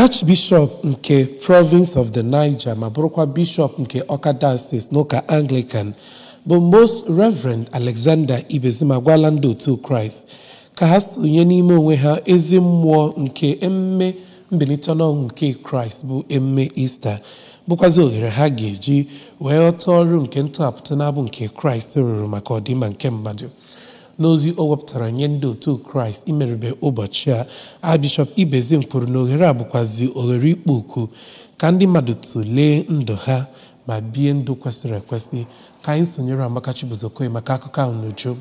Archbishop nke Province of the Niger ma bụrụkwa Bishop nke Awka Diocese n'ụka Anglican bụ Most Reverend Alexander Ibezim agwala ndị otu Kraịst ka ha sonye n'ime onwe ha ezi mmụọ nke emume mbilite n'ọnwụ nke Kraịst bụ emume Ista, bụkwazi ohere ha ga-eji wee ghọta ọrụ nke ntọhapụta n'abụ nke Kraịst rụrụ maka ọdịmma nke mmadụ. N'ozi o wepụtara nye ndị otu Kraịst imerube ụbọchị a, Archbishop Ibezim kwuru na ohere a bụkwazi ohere ikpo oku ka ndị mmadụ tụlee ndụ ha ma bie ndụ kwesịrị ekwesị. Ka anyị sonyere Amaka Chibuzokoye maka akụkọ ahụ n'uju.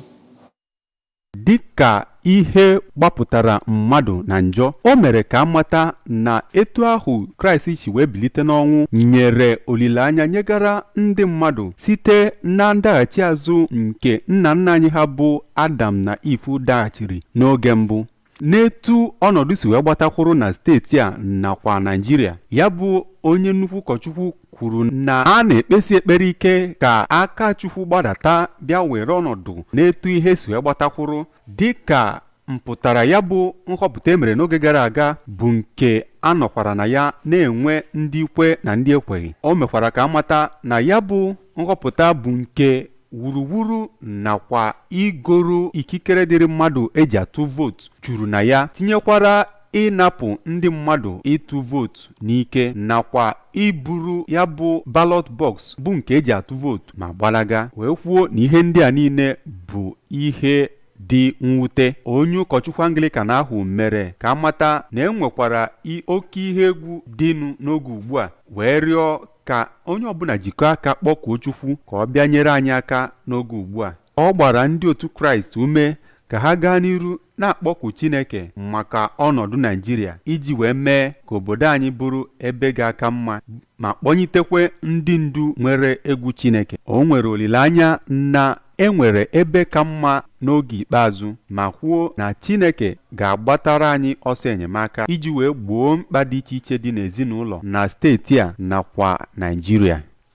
Dịka ihe gbapụtara mmadụ na njọ, o mere ka amata na etu ahụ Kraịst si wee bilite n'ọnwụ nyere olileanya nyegara ndị mmadụ site na ndaghachi azụ nke nna nna anyị ha bụ Adam na Ifu daghachiri n'oge mbụ. N'etu ọnọdụ si wee gbatakwuru na steeti a nakwa Naịjirịa, ya bụ onye nnukwu ụkọchukwu kwuru na a na-ekpesi ekpere ike ka aka Chukwu gbadata bịa were ọnọdụ n'etu ihe si wee gbatakwuru, dịka mpụtara ya bụ nhọpụta e mere n'oge gara aga bụ nke a nọkwara na ya na-enwe ndị kwe na ndị ekweghị. O mekwara ka amata na ya bụ nhọpụta bụ nke wuruwuru nakwa igoro ikikere dịrị mmadụ eji atụ vootu juru na ya, tinyekwara ịnapụ ndị mmadụ ịtụ vootu n'ike nakwa iburu ya bụ ballot box bụ nke eji atụ vootu ma gbalaga, wee kwuo na ihe ndị a niile bụ ihe dị mwute. Onye ụkọchukwu Anglican ahụ mere ka amata na enwekwara oke ihe egwu dịnụ n'oge ugbu a, wee rịọ ka onye ọbụla jikọọ aka kpọkuo Chukwu ka ọ bịa nyere anyị aka n'oge ugbu a. Ọ gbara ndị otu Kraịst ume ka ha gaa n'iru na-akpọku Chineke maka ọnọdụ Naịjirịa iji wee mee ka obodo anyị bụrụ ebe ga-aka mma ma kpọnyitekwe ndị ndu nwere egwu Chineke. O nwere olileanya na e nwere ebe ka mma n'oge ikpeazụ, ma kwuo na Chineke ga-agbatara anyị ọsọ enyemaka iji wee gboo mkpa dị iche iche dị n'ezinụlọ na steeti a nakwa Naịjirịa.